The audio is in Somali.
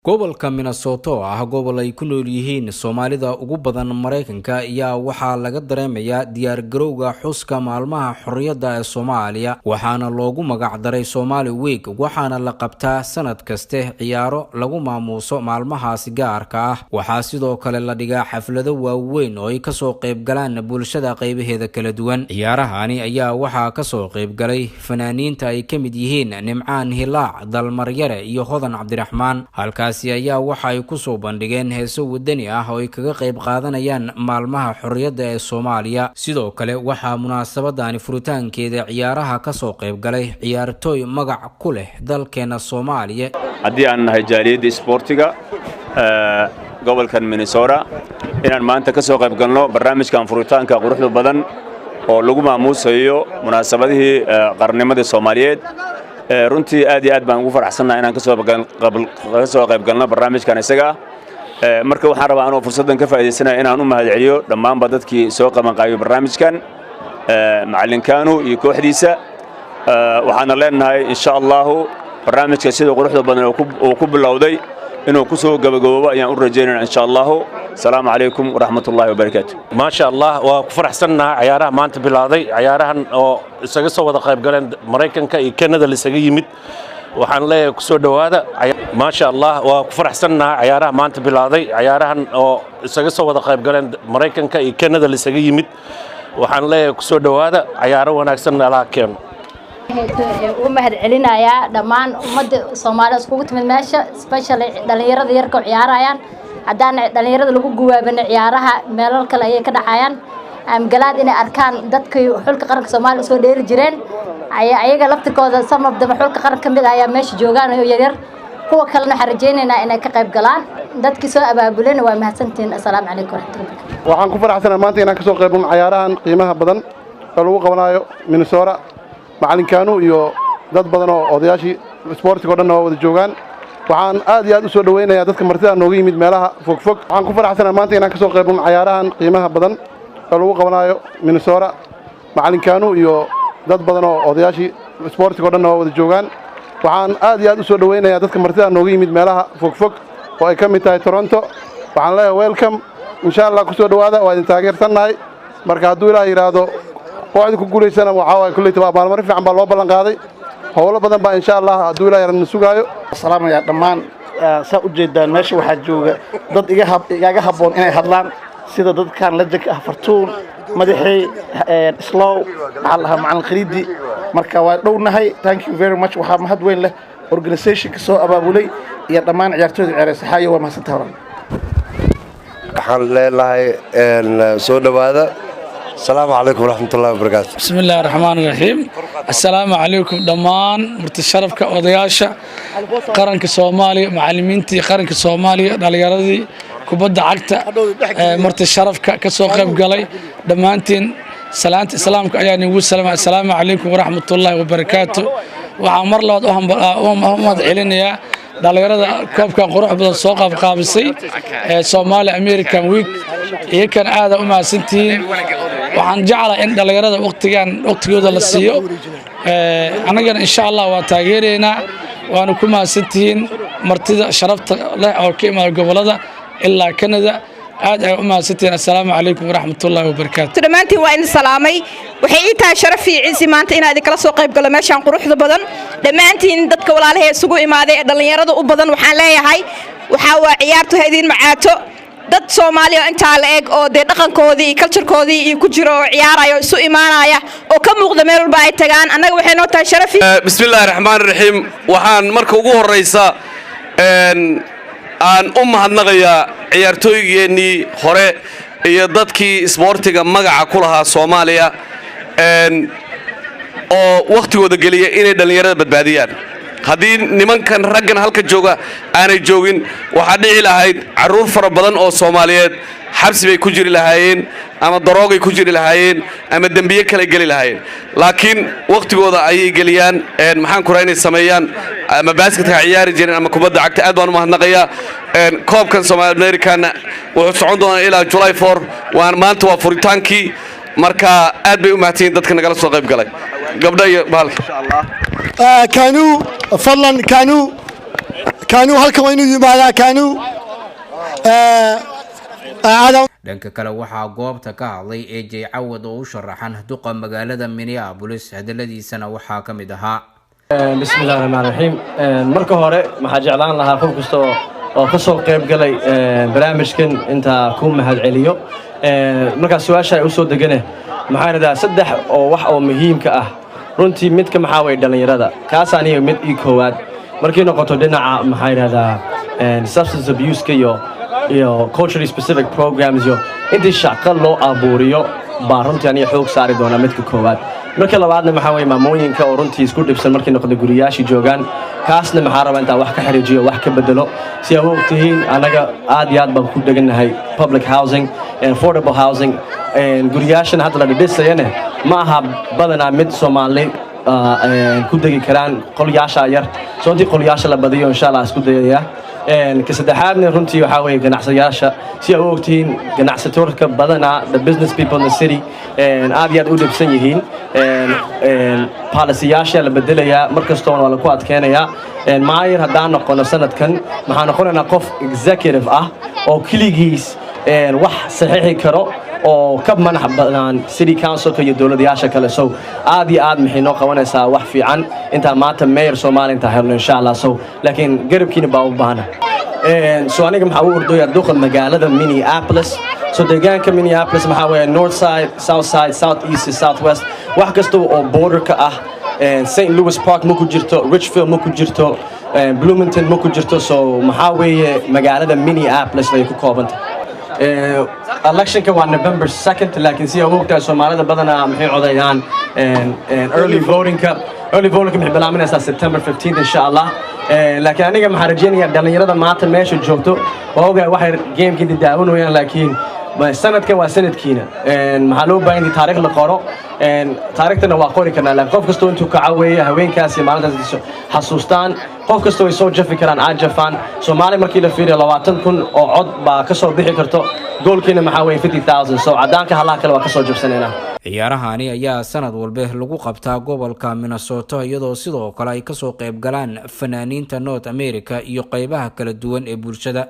Gobolka Minnesota, oo ah gobol ay ku nool yihiin Soomaalida ugu badan Maraykanka, ayaa waxaa laga dareemayaa diyaargarowga xuska maalmaha xorriyadda ee Soomaaliya, waxaana loogu magac daray Somali Week, waxaana la qabtaa sanad kaste ciyaaro lagu maamuuso maalmahaasi gaarka ah. Waxaa sidoo kale la dhigaa xaflado waaweyn oo ay kasoo qaybgalaan bulshada qaybaheeda kala duwan. Ciyaarahani ayaa waxaa kasoo qaybgalay fanaaniinta ay ka mid yihiin Nimcaan Hilaac, Dalmaryare iyo Hodan Cabdiraxmaan. Halkaasi ayaa waxa ay kusoo bandhigeen heeso wadani ah oo ay kaga qayb qaadanayaan maalmaha xorriyadda ee Soomaaliya. Sidoo kale waxaa munaasabadani furitaankeeda ciyaaraha kasoo qaybgalay ciyaartooy magac ku leh dalkeena Soomaaliya. Haddii aan nahay jaaliyadda isboortiga gobolkan Minnesota, inaan maanta ka soo qayb galno barnaamijkan furitaanka quruxda badan oo lagu maamuusayo munaasabadihii qarnimadii Soomaaliyeed, runtii aad iyo aad baan ugu faraxsannahay inaan ka soo qayb galno barnaamijkan isaga ah. Marka waxaan rabaa, anoo fursaddan ka faa'iidaysanaya, inaan u mahadceliyo dhammaanba dadkii soo qabanqaabiyo barnaamijkan, macallin Kanu iyo kooxdiisa. Waxaana leenahay, insha Allahu, barnaamijka sida quruxda badan uu ku bilowday inuu ku soo gabagaboobo ayaan u rajaynayna, insha Allahu. Asalaamu calaykum waraxmat ullahi wabarakaatu. Maasha Allah, waa ku faraxsannaha cayaaraha maanta bilowday, cayaarahan oo isaga soo wada qayb galeen Maraykanka iyo Canada laisaga yimid. Waxaan leeyahay, ku soo dhowaada. Maasha Allah, waa ku faraxsannaha cayaaraha maanta bilowday, cayaarahan oo isaga soo wada qayb galeen Maraykanka iyo Canada laisaga yimid. Waxaan leeyahay, ku soo dhowaada, cayaaro wanaagsan Allaha keeno. U mahad celinayaa dhammaan ummadda Soomaalida iskugu timid meesha, especially dhalinyarada yarka oo ciyaarayaan. Haddaan dhalinyarada lagu guwaabin ciyaaraha, meelal kale ayay ka dhacayaan. Galaad inay arkaan dadkii xulka qaranka Soomaaliya usoo dheeri jireen, ayaga laftirkooda, some of them xulka qaran ka mid ah ayaa meesha joogaan oo yaryar. Kuwa kalena waxaan rajaynaynaa inay ka qayb galaan. Dadkii soo abaabulena waa mahadsantihiin. Assalaamu calaykum waraxmatullahi. Waxaan ku faraxsanahay maanta inaan kasoo qayb galno cayaarahan qiimaha badan oo lagu qabanayo Minnesota. Macallin Kanu iyo dad badan oo odayaashii isboortiga o dhanna waa wada joogaan. Waxaan aad iyo aad u soo dhawaynayaa dadka martida nooga yimid meelaha fogfog. Waxaan ku faraxsanahay maanta inaan kasoo qayb galno cayaarahan qiimaha badan oo lagu qabanayo Minnesota. Macallin Kanu iyo dad badan oo odayaashii isboortiga o dhanna waa wada joogaan. Waxaan aad iyo aad u soo dhawaynayaa dadka martida nooga yimid meelaha fogfog oo ay ka mid tahay Toronto. Waxaan leeyahay, welcome, insha Allah, ku soo dhowaada, waa idin taageersannahay. Marka hadduu Ilaah yidhaahdo, kooxda ku guulaysana waxaa waaye kulleyta waa abaalmarin fiican baa loo ballan qaaday. Howlo badan baa, insha Allah, hadduu Ilaah yidhaahdo, na sugaayo. Salaamayaa dhammaan. Saa u jeedaan, meesha waxaa jooga dad iga igaga habboon inay hadlaan, sida dadkan lajanka ah, Fartuun Madaxey, Slow, maxaa lahaa, Macalin Khaliidi. Marka waa dhownahay. Thank you very much. Waxaa mahad weyn leh organizationka soo abaabulay iyo dhammaan ciyaartooyda ciyaaraysa. Xaayo, waa mahadsantahay walaal. Waxaan leenahay, soo dhowaada. Asalaamu calaykum waraxmatullahi wabarakaatu. Bismi illaahi raxmaan raxiim. Assalaamu calaykum dhammaan murti sharafka, odayaasha qaranka Soomaaliya, macallimiintii qaranka Soomaaliya, dhalinyaradii kubadda cagta, marti sharafka ka soo qayb galay, dhammaantiin salaanta islaamka ayaa nigu salaama. Assalaamu calaykum waraxmatullaahi wabarakaatu. Waxaan mar labaad u mahad celinayaa dhalinyarada koobkan qurux badan soo qaabqaabisay ee Somali American Week. Iyakan aada u mahadsantihiin. Waxaan jeclahay in dhalinyarada waqtigan waqtigooda la siiyo. Annagana, insha Allah, waa taageeraynaa, waana ku mahadsantihiin martida sharafta leh oo ka imaada gobolada ilaa Canada. Aad ay u mahadsantihiin. Assalaamu calaykum waraxmatullaahi wabarakaatu. Dhammaantiin waa idin salaamay. Waxay ii tahay sharaf iyo ciisi maanta inaan idinkala soo qayb galo meeshaan quruxda badan. Dhammaantiin dadka walaalahay isugu imaaday ee dhallinyarada u badan, waxaan leeyahay, waxaa waa ciyaartu ha idiin macaato. Dad Soomaaliya oo intaa la eg oo dee dhaqankoodii iyo culturekoodii iyo ku jiro oo ciyaaraya oo isu imaanaya oo ka muuqda meel walba ay tagaan, annaga waxay noo tahay sharaf. Bismi illaahi raxmaan raxiim. Waxaan marka ugu horraysa aan u mahadnaqayaa ciyaartooygeennii hore iyo dadkii isboortiga magaca ku lahaa Soomaaliya oo wakhtigooda geliya inay dhallinyarada badbaadiyaan. Haddii nimankan raggan halka jooga aanay joogin, waxaa dhici lahayd carruur fara badan oo Soomaaliyeed xabsi bay ku jiri lahaayeen, ama daroogay ku jiri lahaayeen, ama dembiye kale geli lahaayeen. Laakiin wakhtigooda ayay geliyaan, maxaan ku raha, inay sameeyaan ama basketka ciyaari jireen ama kubadda cagta. Aad baan u mahadnaqayaa. Koobkan Somaali Americanna wuxuu socon doonaa ilaa July 4. Waan maanta waa furitaankii. Marka aad bay u mahadsanyihin dadka nagala soo qayb galay, gabdho iyo bahalka. Kanu, fadlan, Kanu. Kaanuu halkan waa inuu yimaadaa Kaanuu. Dhanka kale, waxaa goobta ka hadlay AJ Cawad oo u sharaxan duqa magaalada Minneapolis. Hadaladiisana waxaa ka mid ahaa: Bismillahi raxmaan raxiim. Marka hore maxaa jeclaan lahaa qof kasta oo ka soo qayb galay barnaamijkan intaa ku mahad celiyo. Markaa su-aasha ay usoo degane, maxaan idhahaa, saddex oo wax oo muhiimka ah runtii. Midka maxaa waye? Dhallinyarada. Kaas aniga mid ii koowaad. Markii noqoto dhinaca, maxaa idhahdaa, substance abuse-ka iyo culturally specific programs iyo intii shaqo loo abuuriyo baa runtii aniga xoog saari doonaa, midka koowaad. Marka labaadna maxaa weye? Maamooyinka oo runtii isku dhibsan markay noqdo guriyaashii joogaan. Kaasna maxaa rabaa intaa wax ka xiriijiyo, wax ka bedelo. Si aa og tihiin, annaga aad iyo aad baan ku dhegannahay public housing and affordable housing. Guriyaashan hadda la dhidhisayane ma aha badanaa mid Soomaali ku degi karaan, qolyaasha yar. Soo intii qolyaasha la badiyo, insha Allah, isku dayaya. Ka saddexaadna runtii waxaa weeye ganacsadayaasha. Si aa u ogtihiin, ganacsatorka badanaa, the business people in the city, aad iyo aad u dhibsan yihiin policy-yaasha la bedelayaa. Mar kastoona waa laku adkeenayaa. Maayar haddaan noqono sanadkan, maxaa noqonaynaa qof executive ah oo keligiis wax saxiixi karo oo ka madax banaan city councilka iyo dowladayaasha kale. So aad iyo aad maxay noo qabanaysaa wax fiican intaa maanta mayor Soomaali intaa helno, insha Allah. So laakiin garabkiina baa u baahana. So aniga maxaa u ordooyaa? Duqa magaalada Minneapolis. So deegaanka Minneapolis maxaa weeye? North side, south side, south east, south west, wax kasta oo borderka ah. St. Louis Park ma ku jirto, Richfield ma ku jirto, Bloomington ma ku jirto. So maxaa weeye? Magaalada Minneapolis bay ku koobantay. Electionka waa November 2nd, laakiin si ogtahay, Soomaalida badanaa maxay codayaan early votingka. Early votingka maxay bilaabanaysaa September 15th, insha Allah. Laakiin aniga maxaan rajaynayaa dhallinyarada maanta meesha joogto, waa ogahay waxay gamekii daawanayaan, laakiin sanadkan waa sanadkiina. Maxaa loo baahan yahay? Taariikh la qoro. Taariikhtana waa qori karnaa, laakiin qof kastoo intuu kaca weeye haweenkaas iyo maalintaas xasuustaan, qof kastoo way soo jafi karaan, aad jafaan. Soomaali markii la fiiriyo, 20,000 oo cod baa ka soo bixi karto. Goolkiina maxaa weeye? 50,000. So caddaanka halaha kale waa ka soo jabsanaynaa. Ciyaarahani ayaa sanad walba lagu qabtaa gobolka Minnesota, iyadoo sidoo kale ay kasoo qayb galaan fanaaniinta North America iyo qeybaha kala duwan ee bulshada.